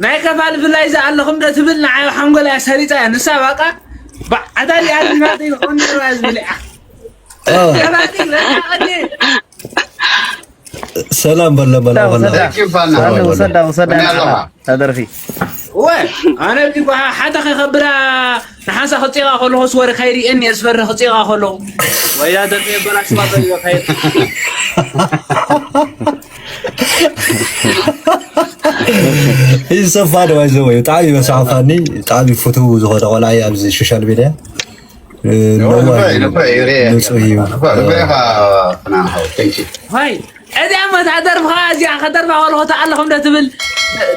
ናይ ከፋል ብላይ ዝኣለኹም ዶ ትብል ንዓይ ሓንጎል እያ ሰሪጻ እያ። ንሳ ባቃ ባዕዳ ሊኣ ናተይ ይኾን ነይሩ እያ ዝብል እያ። ኦ፣ ከፋል ለቃ ቅዲ ሰላም በሎ በሎ ሰዳ በሎ። ሰዳ Thank you ፋና። ሰዳ ሰላም በሎ። ሰዳ ሰዳ ምን ያለዋ ተደርፊ ወይ ኣነ እዚ ጓ ሓደ ከይከብዳ ንሓንሳ ክጽይቓ ከለኹስ ወረ ከይርእየኒ እየ ዝፈርህ ክጽይቓ ከለኹ። ወይ ያ ደርፊ የበላሽዋ ጸይቐ ከይድ እዚ ሰፋ ደባይ ዘወይ ብጣዕሚ መሳዕፋኒ ብጣዕሚ ፍትው ዝኾነ ቆልዓ እዩ ኣብዚ ሶሻል ሚድያ። እ፣ ነዋህ እዩ። ንጹህ እዩ። ወይ እዚኣ መታ ደርፍኻ እዚኣ ከደርፋ ከለኹ ተኣለኹም ዶ ትብል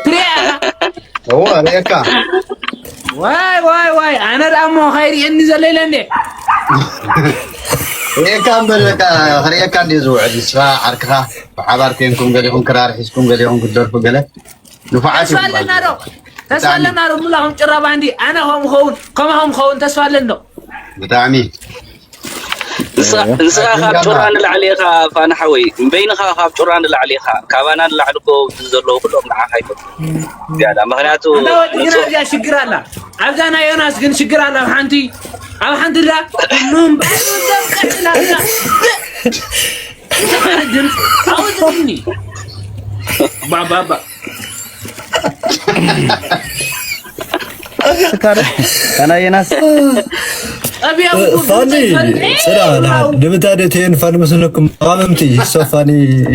ትሪኣ ኢኻ። እዎ ርእየካ ዋይ ዋይ ዋይ ኣነ ደኣ እሞ ከይርእየኒ ዘሎ ኢለ እንዴ። ርእየካ እምበር በቃ ክርእየካ እንዲ ዝውዕል ንስኻ ዓርክኻ ብሓባር ኮንኩም ገሊኹም ክራር ሒዝኩም ገሊኹም ክትደርፉ ገለ ንፉዓት ተስፋ ኢኹም ኣለና ዶ ባይዘ። ተስፋ ኣለና ዶ ሙላኹም ጭራ ባንዲ ኣነ ከም ኸውን ከማኹም ኸውን ተስፋ ኣለኒ ዶ። ብጣዕሚ ንስኻ ንስኻ ካብ ጮራ ንላዕሊ ኢኻ ፋና ሓወይ፣ በይንኻ ካብ ጮራ ንላዕሊ ኢኻ። ካባና ንላዕሊ እኮ ዘለዉ ኩሎም ንዓኻ ይፈትዉ ዝያዳ። ምኽንያቱ ኣታ ወዲ ግና ንጹህ እዚኣ ሽግር ኣላ ኣብዛ ናይ ዮናስ ግን ሽግር ኣላ ኣብ ሓንቲ ኣብ ሓንቲ ዳ ኑም ቀጥላ ድምፅ ኣውፅኒ ባባባ ስካር ከናየናስ ጠቢያ ፋኒ ጽዳ ና ንምንታይ ደ ተየን ፋኒ መስለኩም? መቃመምቲ ሶፋኒ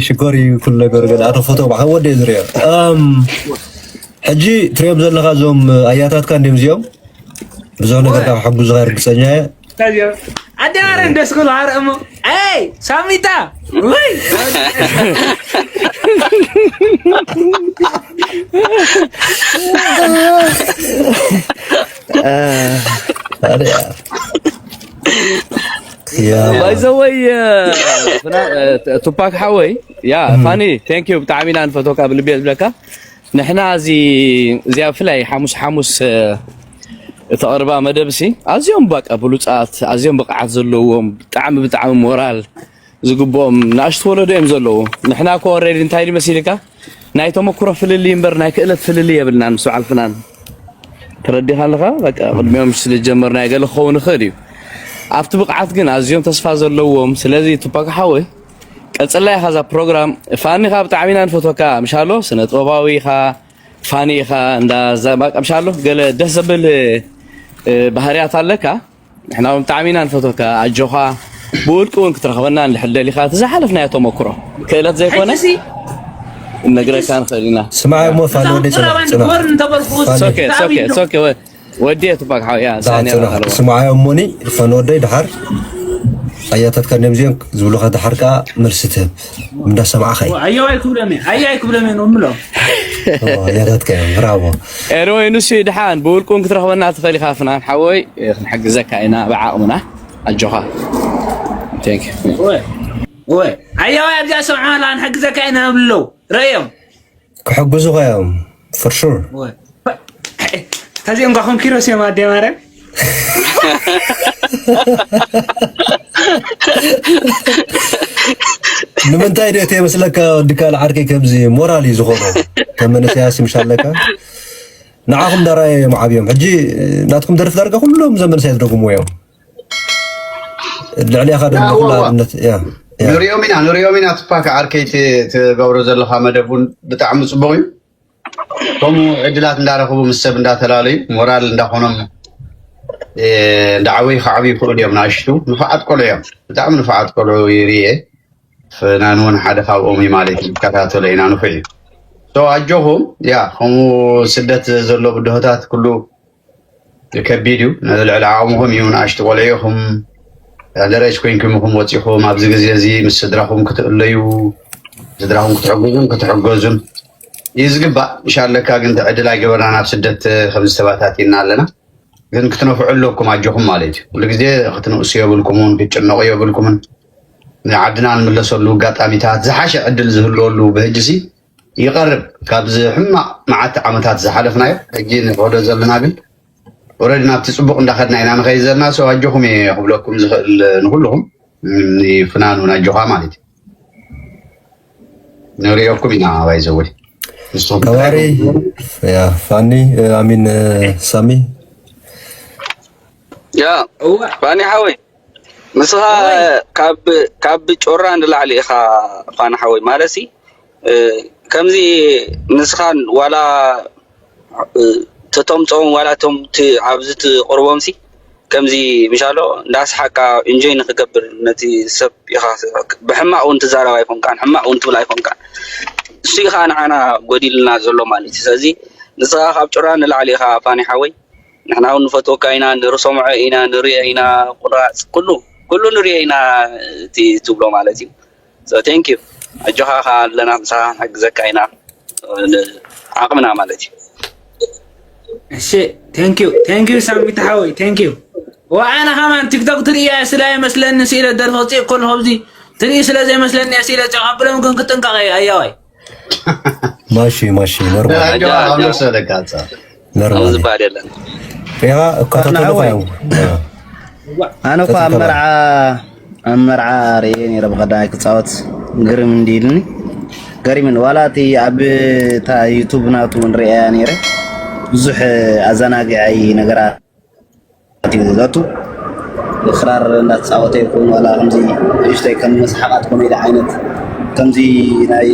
ሽኮሪ ኩሉ ነገር ገለ ኣቶ ፎቶ ባሕ ወደ ዝሪኦ እም ሕጂ ትሪኦም ዘለኻ እዞም ኣያታትካ እንዲም እዚኦም ብዙሕ ነገር ካብ ሓጉዝኻ ርግፀኛ እየ። ኣደባረ እንደስኩል ሃር እሞ ኣይ ሳሚታ ወይ ታዲያ ያ ባይዘወይ ቱፓክ ሓወይ ያ ፋኒ ቴንክ ዩ ብጣዕሚ ኢና ንፈትወካ ብልቢ እየ ዝብለካ። ንሕና እዚ እዚኣ ብፍላይ ሓሙስ ሓሙስ እተቕርባ መደብ ሲ ኣዝዮም በቃ ብሉፃት ኣዝዮም ብቕዓት ዘለዎም ብጣዕሚ ብጣዕሚ ሞራል ዝግብኦም ንኣሽቱ ወለዶ እዮም ዘለዉ። ንሕና እኮ ኦልሬዲ እንታይ ድዩ መሲልካ ናይ ተመኩሮ ፍልልይ እምበር ናይ ክእለት ፍልልይ የብልናን ምስ በዓል ፍናን ተረዲኻ ኣለኻ። በቃ ቅድሚኦም ስለ ዝጀመርናዮ ገለ ክኸውን ይኽእል እዩ። ኣብቲ ብቕዓት ግን ኣዝዮም ተስፋ ዘለዎም። ስለዚ ቱፓክ ሓወይ ቀጽላ ኢኻ እዛ ፕሮግራም። ፋኒ ኢኻ ብጣዕሚ ኢና ንፈትወካ ምሻሎ ስነ ጥበባዊ ኢኻ ፋኒ ኢኻ እንዳ ዘ- በቃ ምሻሎ ገለ ደስ ዘብል እ፣ ባህርያት ኣለካ። ንሕና እውን ብጣዕሚ ኢና ንፈትወካ ኣጆኻ ብውልቂ እውን ክትረኽበና እንድሕር ደሊኻ እቲ ዝሓለፍናዮ ተመክሮ ክእለት ዘይኮነ ሕጂሲ ነግረካ ንኽእል ኢና። ስማዕ እሞ ፋኒ ወደይ ጽናሕ ቁራባን ጽናሕ ክወር እንተበልኩ ፋኒ ሶኬ ሶኬ ሶኬ ወ- ወዲ ቱፓክ ሓው ያ ጽናሕ ሳኒ ጽናሕ ኣለዋ ስማዕ እሞኒ ፋኒ ወደይ ድሓር ኣያታትካ እንዲም እዚኦም ዝብሉኻ ድሓር ከኣ መልሲ ትህብ እንዳሰማዕኻይ ኣየዋይ ክብለኒ ኣያይ ክብለኒ ነው ምሎ ኣያታትካ እዮም ብራቦ ኤንወይ ንሱ እዩ ድሓን ብውልቁን ክትረኽበና ትኽእል ኢኻ ፍናን ሓወይ ክንሕግዘካ ኢና ብዓቕምና ኣጆኻ። Thank you። ወይ ኣየዋይ ኣብዚኣ ሰምዓ ኣላ ንሕግዘካ ኢና ብለው ረዮም ክሕግዙኻ እዮም for sure። ተዚኦም ጓኹም ኪሮስ እዮም ኣደ ማርያም ንምንታይ ዶ እቲ የመስለካ ወዲ ካልእ ዓርከይ ከምዚ ሞራል እዩ ዝኾኖ ከም መንእሰያት ይምሻለካ ንዓኹም ዳራየ እዮም ዓብዮም ሕጂ ናትኩም ደርፊ ዳርጋ ኩሎም ዘመንሳይ ዝደግምዎ እዮም ልዕሊኻ ድማ ኩሉ ኣብነት እያ እያ። ንሪኦም ኢና ንሪኦም ኢና ትፓክ ዓርከይ ት- ትገብሮ ዘለኻ መደብ እውን ብጣዕሚ ፅቡቅ እዩ ከምኡ ዕድላት እንዳረኽቡ ምስ ሰብ እንዳተላለዩ ሞራል እንዳኾኖም እ፣ እንዳዓበዩ ክዓብዩ ይኽእሉ እዮም ናእሽቱ ንፉዓት ቆልዑ እዮም ብጣዕሚ ንፉዓት ቆልዑ ይርየ ፍናን እውን ሓደ ካብኦም እዩ ማለት እዩ ይከታተሎ ኢና ንፉዕ እዩ ሶ ኣጆኹም ያ ከምኡ ስደት ዘሎ ብድሆታት ኩሉ ከቢድ እዩ ነዚ ልዕሊ ዓቕምኹም እዩ ንኣሽቱ ቆልዑ ኢኹም ደረጅ ኮይንኩም ኢኹም ወፂኹም ኣብዚ ግዜ እዚ ምስ ስድራኹም ክትእለዩ ስድራኹም ክትሕግዙን ክትሕገዙን እዩ ዝግባእ ምሻለካ ግን ዕድል ኣይገበርና ናብ ስደት ከም ዝተባታቲና ኣለና ግን ክትነፍዑ ኣለኩም ኣጆኹም ማለት እዩ ኩሉ ግዜ ክትንእሱ የብልኩምን ክትጭነቑ የብልኩምን ንዓድና ንምለሰሉ ኣጋጣሚታት ዝሓሸ ዕድል ዝህልወሉ ብህጅሲ ይቐርብ ካብዚ ሕማቕ መዓት ዓመታት ዝሓለፍናዮ ሕጂ ንኸዶ ዘለና ግን ኦረዲ ናብቲ ፅቡቕ እንዳኸድና ኢና ንኸይድ ዘለና ሰው ኣጆኹም እየ ክብለኩም ዝኽእል ንኩልኹም ፍናኑ ናጆኻ ማለት እዩ ንሪኦኩም ኢና ባይዘወይ ከባሪ ያ ፋኒ ኣሚን ሳሚ ያ ፋኒ ሓወይ ንስኻ ካብ ጮራ ንላዕሊ ኢኻ ፋኒ ሓወይ ማለትሲ ከምዚ ንስኻን ዋላ ተተምፅኦም ዋላ ቶም ኣብዚ ትቕርቦምሲ ከምዚ ምሻሎ እንዳስሓቃ ኢንጆይ ንክገብር ነቲ ሰብ ኢኻ ብሕማቅ እውን ትዛረብ ኣይኮንካን ሕማቅ እውን ትብል ኣይኮንካን እሱ ኢኻ ንዓና ጎዲልና ዘሎ ማለት እዩ ስለዚ ንስኻ ካብ ጭራ ንላዕሊ ኢኻ ፋኒ ሓወይ ንሕና እውን ንፈትወካ ኢና ንርሰምዖ ኢና ንሪኦ ኢና ቁራፅ ኩሉ ኩሉ ንሪኦ ኢና እቲ ትብሎ ማለት እዩ so thank you ኣጆኻ ከ ኣለና ምሳኻ ንሕግዘካ ኢና ዓቕምና ማለት እዩ እሺ thank you thank you ሳሚት ሓወይ thank you ወኣነ ከማን ቲክቶክ ትርእያ ስለ ኣይመስለኒ ስኢለ ደርፊ ክፅእ ከሎ ኣብዚ ትርኢ ስለ ዘይመስለኒ ስኢለ ጨቃብሎም ግን ክጥንቀቕ እየ ኣያዋይ ማሺ ማሺ ኖርማል ኣጆኻ ኣብ ነብሰ ለካ ኣንጻር ኖርማል ዝበሃል የለን ያ እኳ ተጠልቆ ኣነ እኮ ኣብ መርዓ ኣብ መርዓ ርኤ ነይረ ብቀዳማይ ክፃወት ግርም እንዲልኒ ገሪምን ዋላ እቲ ኣብ እታ ዩቱብ ናቱ እውን ርኤያ ነይረ ብዙሕ ኣዘናግዐይ ነገራት እዩ ዘቱ ክራር እንዳተፃወተ ይኩን ዋላ ከምዚ ንእሽተይ ከም መስሓቃት ኮሜዲ ዓይነት ከምዚ ናይ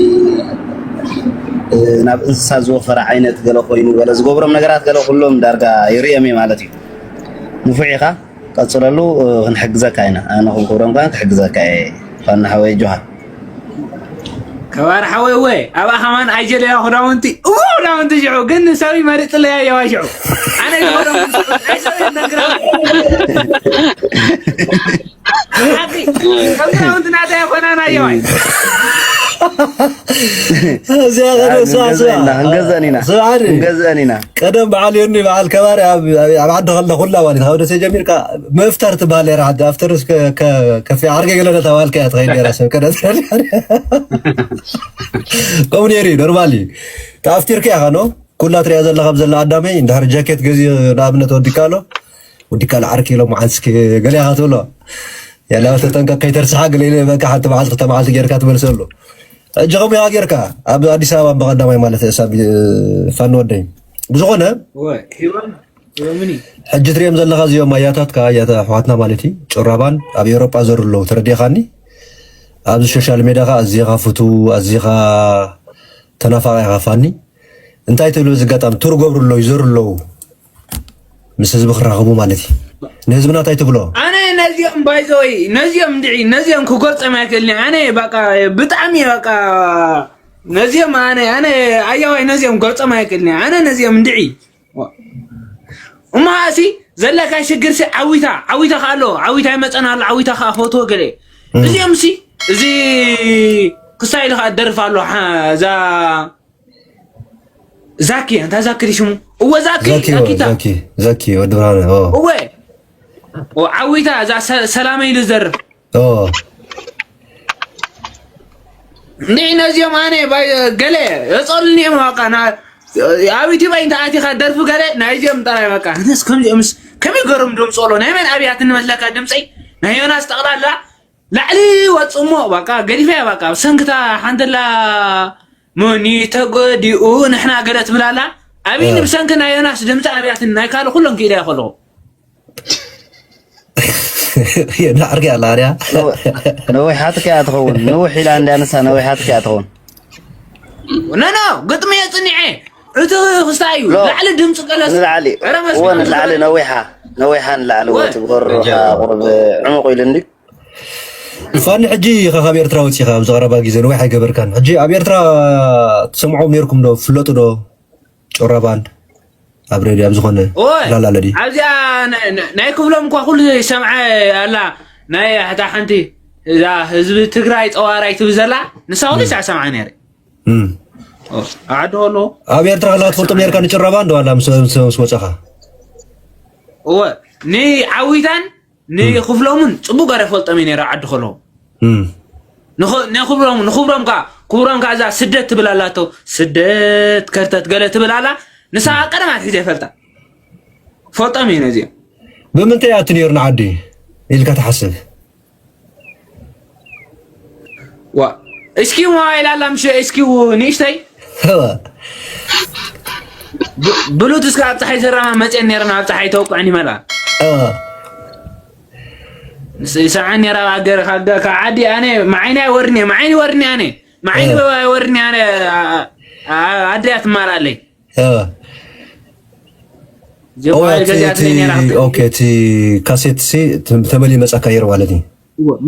ናብ እንስሳ ዝወፈረ ዓይነት ገለ ኮይኑ ገለ ዝገብሮም ነገራት ገለ ኩሎም ዳርጋ ይርእዮም እዩ ማለት እዩ ንፉዕ ኢኻ ቀፅለሉ ክንሕግዘካ ኢና ኣነ ክንክብሮም ከ ክሕግዘካ እየ ፋና ሓወይ ጆሃ ከባር ሓወይ ወ ኣብኣ ከማን ኣይጀለያ ክዳውንቲ እዎ ክዳውንቲ ሽዑ ግን ሰብ ይመርፅለያ የዋ ሽዑ ኣነ ዝኸደም ኣይሰብ ነግራ ሓቂ ከም ክዳውንቲ ናታ ይኮናና የዋይ እዚኣ ገደሳ ክንገዘን ኢና ስብዓኒ ክንገዘን ኢና ቀደም በዓል ዮኒ በዓል ከባሪ ኣብ ኣብ ዓዲ ከለኹላ ማለት ካብ ደሴ ጀሚርካ መፍተር ትበሃል ነራ ዓዲ ኣፍተርስ ከፊ ዓርገ ገለ ተባልካ እያ ትኸይድ ነራ ሰብ ቀደም ከምኡ ነይሩ እዩ ኖርማል እዩ ተኣፍቲርካ ኢኻ ኖ ኩላ ትሪኣ ዘለኻ ኣብ ዘላ ኣዳመይ እንድሕር ጃኬት ገዚ ንኣብነት ወዲካ ኣሎ ወዲካ ኣሎ ዓርኪ ኢሎም መዓልቲ እስኪ ገሊኻ ትብሎ ያላ ተጠንቀቅ ከይተርስሓ ገለ ኢለ በቃ ሓንቲ መዓልቲ ክልተ መዓልቲ ጌርካ ትመልሰሉ ሕጂ ከምኡ ኢኻ ጌርካ ኣብ ኣዲስ ኣበባ በቐዳማይ ማለት እሳብ ፋኒ ወደይ ብዝኾነ ሕጂ ትሪኦም ዘለኻ እዚኦም ኣያታትካ ኣያታ ኣሕዋትና ማለት እዩ ጭራባን ኣብ ኤውሮጳ ዘሩ ኣለዉ ተረዲኻኒ ኣብዚ ሶሻል ሜድያ ኻ ኣዚኻ ፍቱ ኣዚኻ ተናፋቂ ኢኻ ፋኒ እንታይ ትብል በዚ ኣጋጣሚ ቱር ገብሩ ኣለዉ ይዘሩ ኣለዉ ምስ ህዝቢ ክራኸቡ ማለት እዩ ንህዝብና እንታይ ትብሎ ኣነ ነዚኦም ባይዘወይ ነዚኦም እንድዒ ነዚኦም ክገልፆም ኣይክእልኒ ኣነ በቃ ብጣዕሚ በቃ ነዚኦም ኣነ ኣነ ኣያዋይ ነዚኦም ገልፆም ኣይክእልኒ ኣነ ነዚኦም እንድዒ እማ እሲ ዘለካ ሽግር ሲ ዓዊታ ዓዊታ ከ ኣሎ ዓዊታ ይመፀና ኣሎ ዓዊታ ከ ፈትዎ ገለ እዚኦም ሲ እዚ ክሳይ ኢልካ ደርፍ ኣሎ እዛ ዛኪ እንታይ ዛኪ ድሽሙ እወ ዛኪ ዛኪ ዛኪታ ዛኪ ዛኪ ወዲ ብርሃነ ኦ እወ ዓዊታ እዛ ሰላመይ ዝዘርፍ ኦ እንዲህ ነዚኦም ኣነ ባይ ገለ የጸሉኒ እዮም በቃ ና ኣብ ኢትዮጵያ እንተ ኣቲኻ ደርፊ ገለ ናይዚኦም ጥራይ በቃ ነስ ከምዚኦምስ ከመይ ገሮም ድምፂ ሎ ናይ መን ኣብያት እንመስለካ ድምፀይ ናይ ዮናስ ጠቕላላ ላዕሊ ወፅሞ በቃ ገዲፈያ በቃ ብሰንክታ ሓንተላ መኒ ተጎዲኡ ንሕና ገለ ትብላላ ኣብይኒ ብሰንኪ ናይ ዮናስ ድምፂ ኣብያትን ናይ ካልእ ኩሎም ክኢለያ ከለኹ የናዕርግ ኣላ ኣርያ ነዊሓትካ እያ ትኸውን ንውሕ ኢላ እንዳ ንሳ ነዊሓትካ እያ ትኸውን ኖ ኖ ግጥሚ የፅኒዐ እቲ ክስታ እዩ ላዕሊ ድምፂ ቀለስ ንላዕሊ እወ ንላዕሊ ነዊሓ ነዊሓ ንላዕሊ ወ ትጎርሮካ ቁርብ ዕሙቕ ኢሉ እንዲ ፋኒ ሕጂ ኢኻ ካብ ኤርትራ ወፂኻ ኣብዚ ቀረባ ግዜ ንዊሕ ኣይገበርካን ሕጂ ኣብ ኤርትራ ትሰምዖም ነርኩም ዶ ትፍለጡ ዶ ጮራ ባንድ ኣብ ሬድዮ ኣብ ዝኾነ ላላለዲ ኣብዚኣ ናይ ክብሎም እኳ ኩሉ ሰምዐ ኣላ ናይ ሕታ ሓንቲ እዛ ህዝቢ ትግራይ ፀዋራይ ትብል ዘላ ንሳ ኩሉ ሳዕ ሰምዓ ነይረ ዓዲ ከሎ ኣብ ኤርትራ ከለካ ትፈልጦም ነርካ ንጭራ ባንድ ዋላ ምስ ወፀኻ እወ ንዓዊታን ንክፍሎምን ፅቡቅ ገረ ፈልጦም ነረ ዓዲ ከለዉ ንኽብሮም ንኽብሮም ካ ክብሮም ካ እዛ ስደት ትብል ኣላቶ ስደት ከርተት ገለ ትብል ኣላ ንሳ ቀደም ኣትሒዘ ይፈልጣ ፈልጦም እዩ ነዚኦም ብምንታይ ኣቲ ነይሩ ንዓዲ ኢልካ ትሓስብ ዋ እስኪ ሞባይል ኣላ ምሽ እስኪ ንእሽተይ ብሉት እስከ ኣብ ፀሓይ ሰራማ መፅአን ነይረን ኣብ ፀሓይ ተወቅዐን ይመላ እ፣ ይሰዓን ነይራ ኣብ ሃገር ካብ ዓዲ ኣነ መዓይኒ ኣይወርኒ መዓይኒ ወርኒ ኣነ መዓይኒ ኣይወርኒ ኣነ ኣደያ ትማላለይ እ። ጀባል ገዚኣት ነይራ ኦኬ እቲ ካሴት ሲ ተመሊ መጻካ የር ማለት እዩ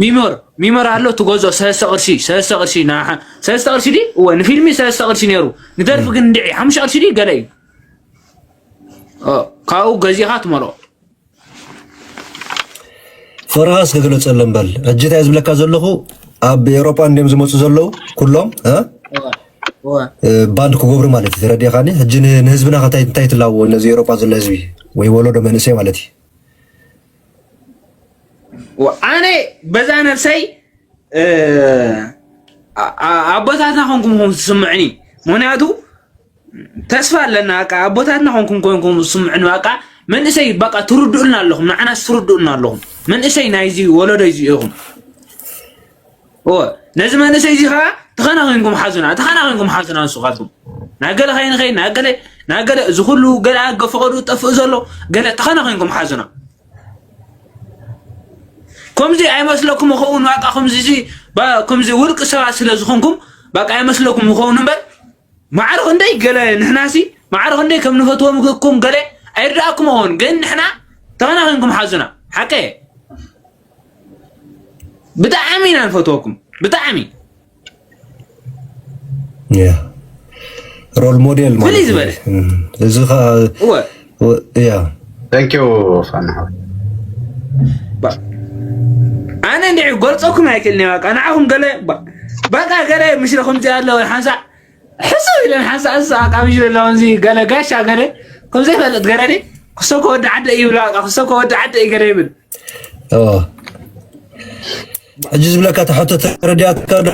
ሚሞር ሚሞር ኣሎ ትገዝኦ ሰለስተ ቅርሺ ሰለስተ ቅርሺ ሰለስተ ቅርሺ ዲ እወ ንፊልሚ ሰለስተ ቅርሺ ነይሩ ንደርፊ ግን እንድዒ ሓሙሽተ ቅርሺ ዲ ገለ እዩ ካብኡ ገዚኻ ትመልኦ ፈረሃ እስከ ግለፀለን በል ሕጂ እንታይ ዝብለካ ዘለኹ ኣብ ኤውሮጳ እንዲም ዝመፁ ዘለዉ ኩሎም ባንድ ክገብሩ ማለት እዩ ተረዲኻኒ ሕጂ ንህዝብና እንታይ ትላዎ ነዚ ኤውሮጳ ዘሎ ህዝቢ ወይ ወለዶ መንእሰይ ማለት እዩ ኣነ በዛ ነብሰይ ኣቦታትና ኮንኩም ኹም ትስምዕኒ ምክንያቱ ተስፋ ኣለና በቃ ኣቦታትና ኮንኩም ኮንኩም ትስምዕኒ በቃ መንእሰይ በቃ ትርድኡልና ኣለኹም ንዓናስ ትርድኡልና ኣለኹም መንእሰይ ናይዚ ወለዶ እዚ ኢኹም ነዚ መንእሰይ እዚ ከዓ ተኸናኺንኩም ሓዙና ተኸናኺንኩም ሓዙና ንስኻትኩም ናብ ገለ ከይንኸይድ ናብ ገለ ናብ ገለ እዚ ኩሉ ገለ ገፈቐዱ ጠፍእ ዘሎ ገለ ተኸናኺንኩም ሓዙና ከምዚ ኣይመስለኩም ይኸውን በቃ ከምዚ እዚ ከምዚ ውልቂ ሰባት ስለ ዝኾንኩም በቃ ኣይመስለኩም ይኸውን እምበር ማዕረ ክንደይ ገለ ንሕናሲ ማዕረ ክንደይ ከም ንፈትዎም ክኩም ገለ ኣይርዳእኩም ይኸውን ግን ንሕና ተኸናኺንኩም ሓዙና ሓቀ ብጣዕሚ ኢና ንፈትወኩም ብጣዕሚ ያ ሮል ሞዴል ማለት ፍልይ ዝበለ እዚ ኸ እወ ያ Thank you ፋና ሓወይ ኣነ እንዲዕ ገልፀኩም ኣይክእልን እየ በቃ ንዓኹም ገለ በቃ ገለ ምሽ ከምዚ ኣሎ ሓንሳእ ሕስብ ኢለን ሓንሳእ እሳ ካብ ምሽ ዘለውን ገለ ጋሻ ገለ ከም ዘይፈልጥ ገለ ክሰብ ከወዲ ዓደ ይብላ ክሰብ ከወዲ ዓደ ገለ ይብል ሕጂ ዝብለካ እቲ ሕቶ ተረዲኣካ ዶ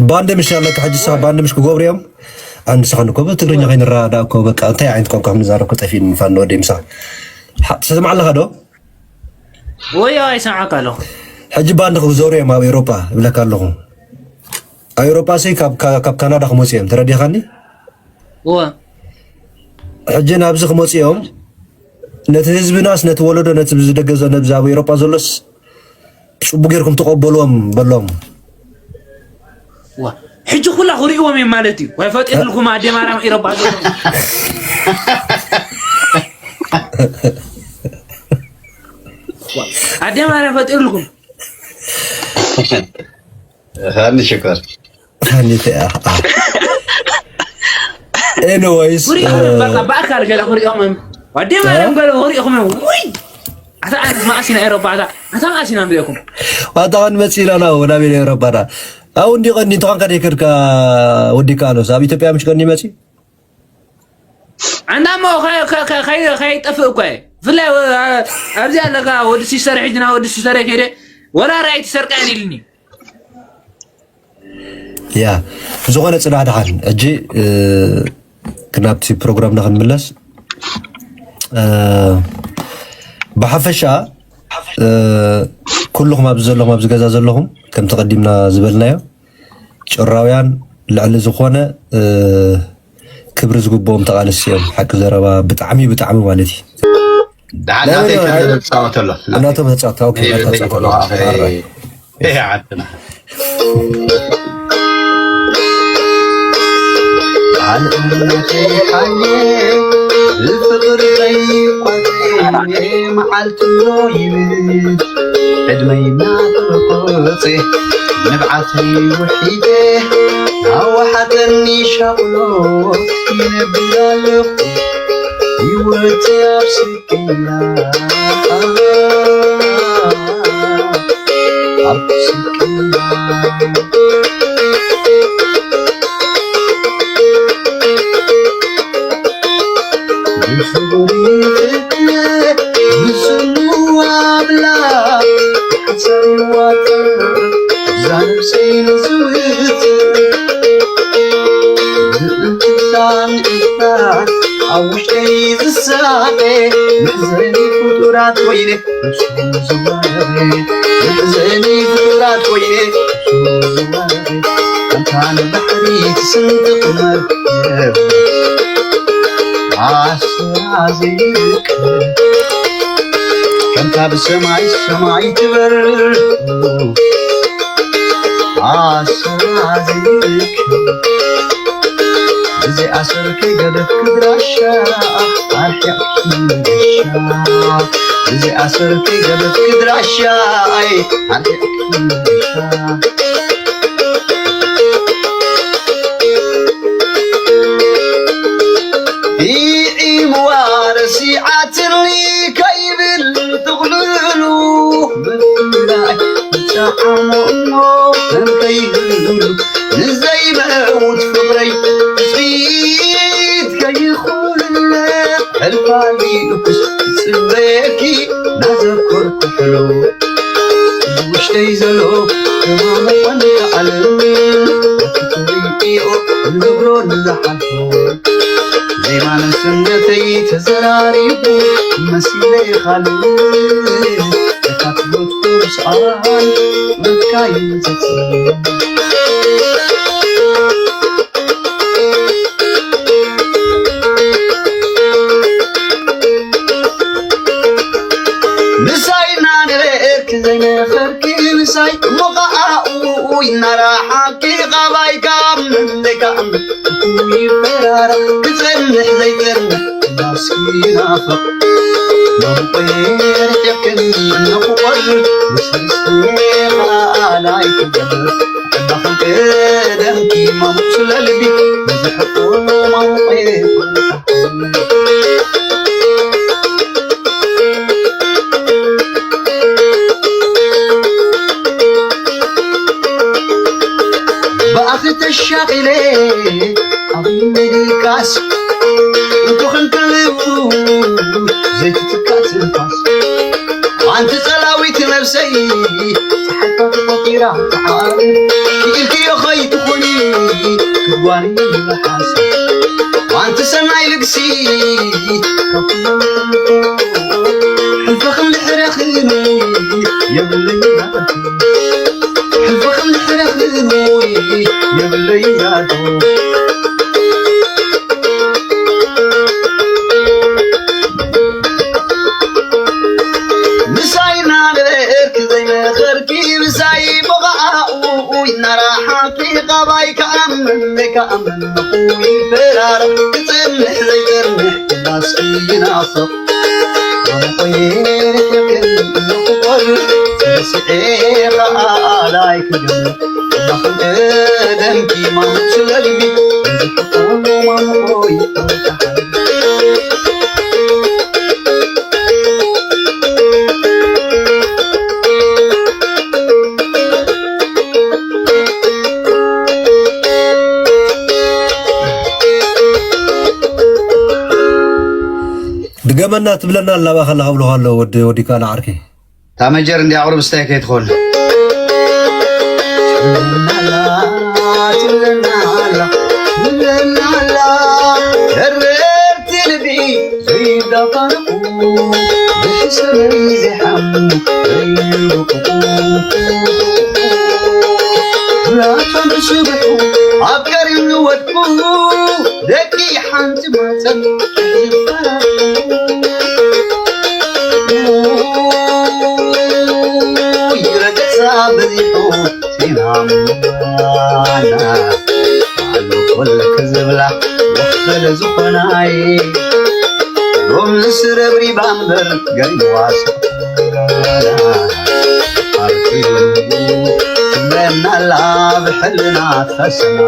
ባንድ ምሽ ኣለካ ሕጂ ሳ ባንድ ምሽ ክገብሩ እዮም ኣንድ ሳኻ ንኮ ትግርኛ ከይንረዳዳ እኮ በቃ እንታይ ዓይነት ቋንቋ ከም ንዛረብ ክጠፊ ምፋን ወደ ምሳ ትሰምዓ ኣለኻ ዶ ወይ ኣይሰምዓካ ኣለኹ ሕጂ ባንድ ክዞሩ እዮም ኣብ ኤሮፓ እብለካ ኣለኹ ኣብ ኤሮፓ ሲ ካብ ካናዳ ክመፁ እዮም ተረዲኻኒ እወ ሕጂ ናብዚ ክመፁ እዮም ነቲ ህዝብናስ ነቲ ወለዶ ነቲ ዝደገ ነብዚ ኣብ ኤሮጳ ዘሎስ ጽቡ ጌርኩም ተቐበልዎም በሎም ሕጂ ኩላ ክሪእዎም እዮም ማለት እዩ ወይ ፈጢርልኩም ኣደ ማርያም ኢረባ ዘሎ ኣደ ማርያም ፈጢርልኩም ሃኒ ሽኮር ሃኒተ እያ ኤኒወይስ ብኣካል ገለ ክሪኦም ኣደ ማርያም ገለ ክሪእኹም ወይ ኣታ ኣነስ ማእሲና ኤሮፓ ኣታ ኣታ ማእሲና ንሪእኩም ዋታ ክንመፅእ ኢና ናብ ናብ ኤሮፓ ዳ ኣብኡ እንዲ ቀኒ እንተኾንካ ደይከድካ ወዲካ ኣሎስ ኣብ ኢትዮጵያ ምሽ ቀኒ መፂ ኣንዳ እሞ ከይጠፍእ እኮ ብፍላይ ኣብዚ ኣለካ ወዲ ሲስተር ሕጅና ወዲ ሲስተር ከይደ ወላ ራእይ ትሰርቃ ኢልኒ ያ ዝኾነ ፅናሕ ድሓን ሕጂ ናብቲ ፕሮግራምና ክንምለስ ብሓፈሻ ኩልኹም ኣብዚ ዘለኹም ኣብዚ ገዛ ዘለኹም ከም ተቐዲምና ዝበልናዮ ጭራውያን ልዕሊ ዝኾነ ክብሪ ዝግብኦም ተቓለስቲ እዮም ሓቂ ዘረባ ብጣዕሚ ብጣዕሚ ማለት እዩ ደሓን ናተይ ክብል ፃወት ኣሎ እናቶም ተፃወታ ኦኬ ተፃወታ ዓድና ብፍቕሪ ዘይቋፀ መዓልቲ ዶ ይብል ዕድመይ እናተቆፀ ንብዓተይ ውሒደ ኣዋሓጠኒ ሻቕሎ ይነብር ኣለኹ ህይወተይ ኣብ ስቅያ ኣብ ስቅያ ኣብ ውሽጠይ ዝሳቐ መሕዘኒ ፍጡራት ኮይነ መሕዘኒ ፍጡራት ኮይነ ከምታ ንባሕሪ ትስንጥቕ መርከብ ኣስራ ዘይርከብ፣ ከምታ ብሰማይ ሰማይ ትበር ኣስራ ዘይርከብ፣ ብዘይ ኣሰር ከይገደፍኪ ድራሻ ኣርሒቕኪ መገሻ፣ ብዘይ ኣሰር ከይገደፍኪ ድራሻ ኣይ ኣርሒቕኪ መገሻ። ይዒምዋ ረሲዓትኒ ከይብል ጥቕልሉ ምፍላይ ዝጠዓሞ እሞ ከም ከይብሉ ንዘይመውት ፍቕረይ ትጽቢት ከይኹለ ሕልፋሊ እኩስ ዝጽበየኪ ናዘኮርኩ ሕሉፍ ውሽጠይ ዘሎ ሕማሙ ኾነ ዓለም ክትሪኦ እንገብሮ ንዝሓልፎ ዜማ ነፍስነተይ ተዘራሪቡ መሲለ ካልእ እታ ትሞት ብስኣን መካይን ዘጽልም ምሳይ እናነበርክ ዘይመኸርክ ምሳይ እሞ ኸኣ ኡኡ እናረሓቂ ኻባይ ካብ ምንደይ ካብ ምንደይ ይፈራረቕ ክጸንሕ ዘይጸንሕ እንዳስኪ ናፍቕ መምቆየ ርሒቕክኒ እንኹቆል ምስ ርስቲ ኸኣ ላይክገብር ቀዳኹም ቀደምኪ ማሙቅ ስለ ልቢ ንዝሕቁ ማሙቅ ብኣኺ ተሻቒለ ኣብ ምድቃስ እንተኽንከልቡ ዘይትትካእ ትንፋስ ኣንቲ ጸላዊት ነብሰይ ጸሓይካ ተቆጢራ ተዓል ክኢልክዮ ኸይትኾኒ ክጓኒ ሓሳብ ኣንቲ ሰናይ ልግሲ ሕልፈኽን ድሕረኽን የብለይ ሕልፈኽን ድሕረኽን የብለይ ዛዶ ምሳይ እናነበርክ ዘይመኸርኪ ምሳይ ቦቓኡ እናረሓቂ ኻባይ ክኣምን ዘይክኣምን ምኹ ይፈራረቕ ክጸንሕ ዘይጸንሕ ክላስ ይናፍቕ ቋንቋየ ርሒቕን ምቑር ተረሲዐ ኸኣ ላይክግን ኣኽን ቀደምኪ ማሙቅ ስለ ልቢ ንዝሕቁ ማሙቆ ይጠውቃ ድገመና ትብለና ኣላ ባኸላ ከብልኻ ኣለዉ ወዲ ወዲካ ንዓርከይ። እታ መጀር እንዲ ኣቕርብ ስታይ ከይትኾን። ትብለና ኣላ፣ ትብለና ኣላ፣ ትብለና ኣላ፣ ደረርቲ ልቢ ዘይዳፋንቑ፣ ብሕሰመይ ዘይሓሙ ዘይብቁ። ብራቶም ብስብሑ ኣብ ቀሪን ወድቁ፣ ደቂ ሓንቲ ማፀን ይረገሳ በዚሑ ዜናና ኣሎ ኮለክ ዝብላ ወክፈለ ዝኾናይ ሎም ንስረብሪ ባምበር ገሪዋ ስኽፈላ ኣርቲሉ ትብለናላ ብሕልና ፈሰና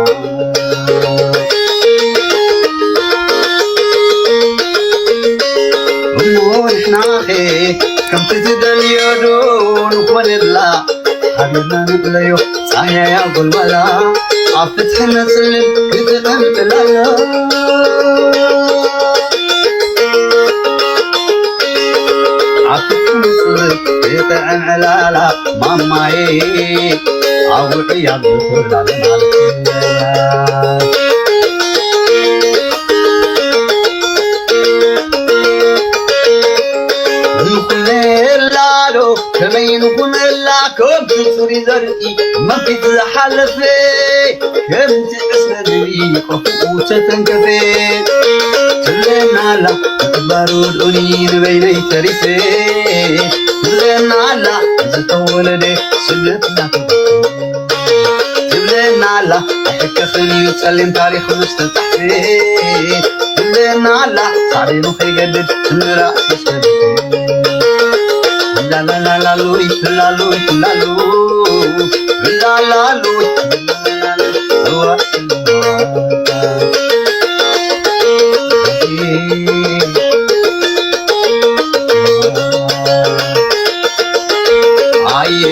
እሞ ንሕናኸ ከምቲ ትደልዮ ዶ ንኾነላ ሓቢርና ንብለዮ ጻህያያ ጎልጓላ ኣብ ፍትሒ ነጽልል ክትቐንጥላላ ኣብ ፍትሒ ነጽልል ክትቐን ዕላላ ማማዬ ኣብ ውዑይ ኣብ ዝኽሪ ላለና ንኹነላ ዶ ከመይ ንኹነላ ከምቲ ጽሩይ ዘርኢ መንፊት ዝሓለፈ፣ ከምቲ ዕስለ ዝብኢ ቆፎኡ ዝተንከፈ፣ ትብለና ኣላ ምቕባር ወድኡኒ ንበይነይ ተሪፈ፣ ትብለና ኣላ ዝተወለደ ስደት እናተገፈ፣ ትብለና ኣላ ኣይሕከኽን እዩ ጸሊም ታሪኽ ምስ ተጻሕፈ፣ ትብለና ኣላ ሳዕቤኑ ከይገድድ ምራቕ ምስ ከድፈ። ላላላላሉይ፣ ላሉይ፣ ላሉ፣ ላላሉይ፣ ላላሉ፣ እዋ፣ እዋ። ኣየ፣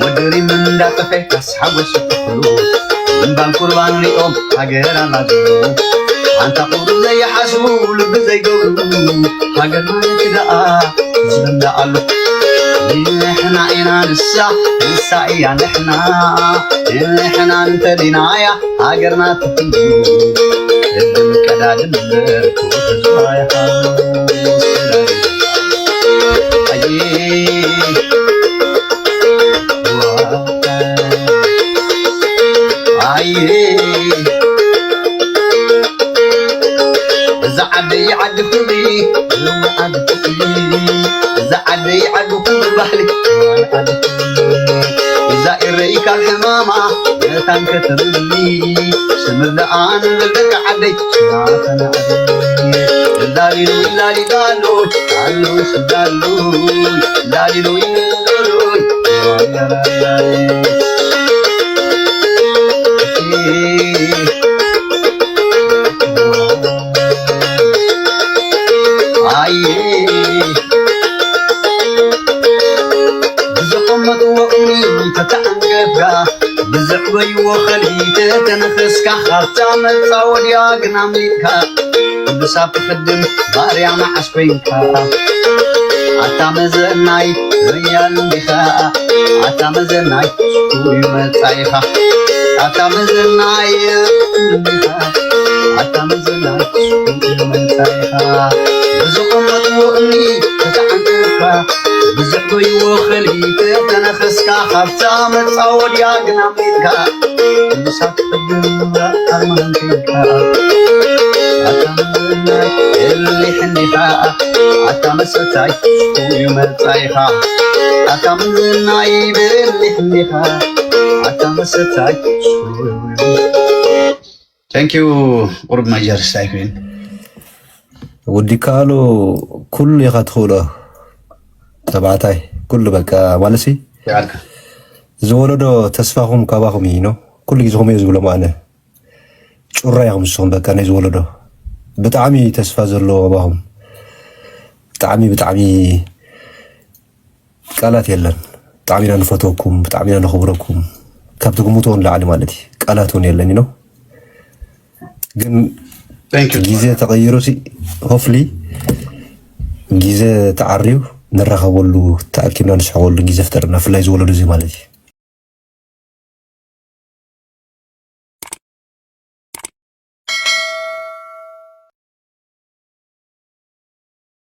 ወዲ ሪም እንዳጠፈ ካስ ሓጎስ ክፍሉ፣ እምባን ኩርባን ሪኦም ሃገር ኣናድሉ። ኣንታ ቁሩብ ዘይሓስቡ ልቢ ዘይገብሩ፣ ሃገርና ነቲ ደኣ ዝብላኣሉ። ንሕና ኢና ንሳ፣ ንሳ እያ ንሕና፣ ንሕና እንተሊናያ ሃገርና ትሕሉ። ቅድም ቀዳድም እምበር ክፉእ ተስፋ ይሓሉ። ኣየ፣ ኣየ፣ እዛ ዓደይ ዓዲ ፍቕሪ፣ እዋ ዓዲ ፍቕሪ፣ እዛ ዓደይ ዓዲ ኩሉ ባህሊ፣ እዋ ዓዲ ፍቕሪ፣ እዛ ኤረይ ካብ ሕማማ መታን ከተብሊ፣ ስምር ደኣ ንብል ደቂ ዓደይ፣ ናተና ዓደይ። ላሊሎ ላሊጋሎ፣ ላሎ ስዳሎ፣ ላሊሎ ላሎ፣ ላላላይ። ኣየ፣ ብዝቐመጥዎ እምኒ ተተዓንገፍካ፣ ብዘዕበይዎ ኸልቢ ተተነፈስካ፣ ካብታ መጻወድያ ግን ኣምሊጥካ፣ ቅዱሳት ትኽድም ባርያ መዓስ ኮይንካ? ኣታ መዘናይ ሎያል እንዲኻ፣ ኣታ መዘናይ ስኩይ መጻኢኻ፣ ኣታ መዘናይ እንዲኻ፣ ኣታ መዘናይ ስኩይ መጻኢኻ። ብዝቐመጥዎ እምኒ ተተዓንቀፍካ፣ ብዘዕበይዎ ኸልቢ ተተነኸስካ፣ ካብታ መጻወድያ ግን ኣምሊጥካ፣ ቅዱሳት ትኽድም ባርያ መዓስ ኮይንካ? ኣታ መዘናይ በሊሕ እንዲኻ፣ ኣታ መሰታይ እዩ መጻኢኻ። ኣታ መዘናይ በሊሕ እንዲኻ፣ ኣታ መሰታይ። Thank you። ቁሩብ ማጀር ስታይ ኮይን። ወዲ ካሎ፣ ኩሉ ኢኻ ትኽእሎ። ተባዕታይ፣ ኩሉ በቃ፣ ማለትሲ፣ ይዓልካ። ዝወለዶ ተስፋኹም ካባኹም እዩ፣ ኖ? ኩሉ ግዜ ኹም እዩ ዝብሎም ኣነ። ጩራ ኢኹም ንስኹም በቃ ናይ ዝወለዶ። ብጣዕሚ ተስፋ ዘለዎ ኣባኹም። ብጣዕሚ፣ ብጣዕሚ ቃላት የለን። ብጣዕሚ ኢና ንፈትወኩም፣ ብጣዕሚ ኢና ነኽብረኩም። ካብ ትግምትዎ ንላዕሊ ማለት እዩ። ቃላት እውን የለን፣ you know። ግን Thank you። ግዜ ተቐይሩ ሲ፣ ሆፍሊ ግዜ ተዓርዩ ንራኸበሉ፣ ተኣኪብና ንስሕቐሉ ግዜ ፍጠርና፣ ብፍላይ ዝወለዶ እዚ ማለት እዩ።